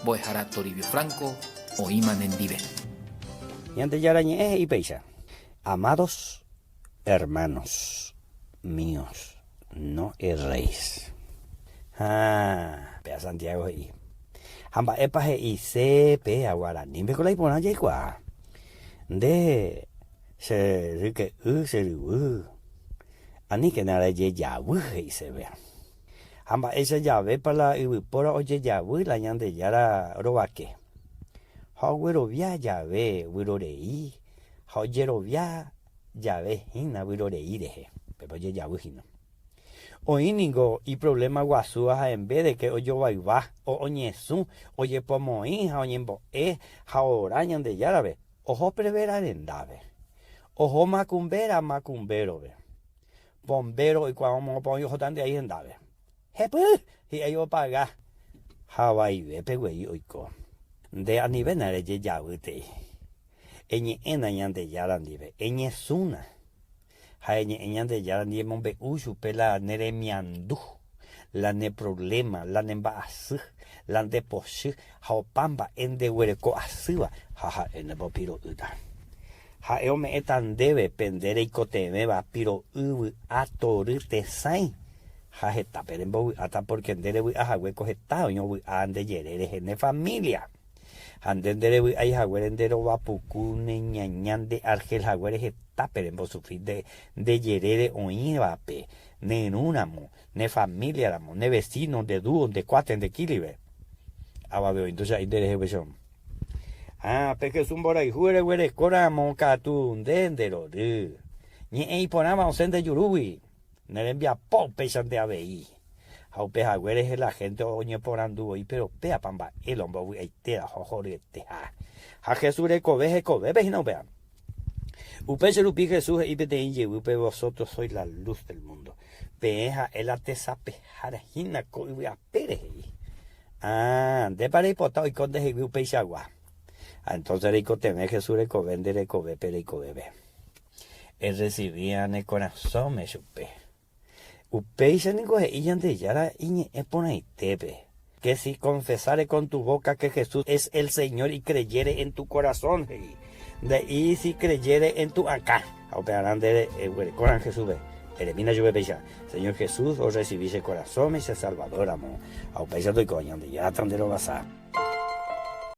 Mbo'ehára Toribio Franco oĩma nendive. Ñandejára Ñe'ẽ he'i péicha, Amados hermanos míos, no erréis. Ha péa Santiago he'i. Ha mba'épa he'ise péa guaranípe ko la iporã jaikuaa. Nde che ryke'y, che ryvy, aníkena rejejavy he'iseve. Ha mba'éicha javépa la yvypóra ojejavy la Ñandejára rovake. Ha oguerovia jave vyrorei ha ojerovia jave hína vyrorei rehe, pépa ojejavy hína. Oĩ ningo iprovléma guasúva ha en vez de ke ojovayva, oñesũ, ojepomoĩ ha oñembo'e ha oora Ñandejárape, oho prevera rendápe. Oho makumbéra makumbérove. Bombero oikuaa moõpa oĩ ohóta nde ai hendápe. Hepy! Hi'ái opaga. Ha vaivépe guei oiko. Nde anivéna rejejavýtei. Eñe'ẽna Ñandejára ndive, eñesũna. Ha eñe'ẽ Ñandejára ndive emombe'u chupe la ne remiandu, la ne problema, la ne mba'asy, la nde pochy ha opa mba'e ndeguereko asýva ha ha'e nepopiro'ýta. Ha'e ome'ẽta ndéve pe nde reikotevẽva piro'y vy'a tory tesãi, ha hetápe rembovy'áta pórke nde revy'a hague ko heta oĩ ovy'a nde jere rehe ne família. Ha nde nderevy'ái haguére nde rova puku ne ñaña nde argel haguére hetápe rembosufri nde nde jerére oĩvape ne irũ ramo, ne família ramo, ne vesíno, nde dúo, nde kuáte, nde kílive. Avave oĩ ndocha'éi nde rehe upéicha. Ha pe Jesús mborayhu reguereko ramo katu nde nde rory. Ñe'ẽ iporãva osẽ nde jurúgui, ne rembiapo upéichante avei. Ha upe hague rehe la gente oñeporandu voi péro péapa mba'e la ombovy'aitéva ha ohoryeteha. Ha Jesús rekove hekovépe hína upéva. Upéicha rupi Jesús he'i peteĩ jevýpe vosotros sois la luz del mundo. Peẽ ha'e la tesapehára hína ko yvy apére he'i. Ah, ndépa reipota oiko ndehegui upeichagua? Ha entonces reikotevẽ Jesús rekove nde rekovépe reikovépe. Errecibía ne korasõme chupe. Upéicha niko he'i Ñandejára iñe'ẽ porãitépe, que si confesare con tu boca que Jesús es el Señor y creyere en tu corazón, he'i, nde'i si creyere en tu akã. Ha upearã nde reguerekórã Jesúspe, eremína chupe péicha, Señor Jesús, orrecibi che korasõme che Salvador ramo. Ha upéicha toiko Ñandejára ta nde rovasa.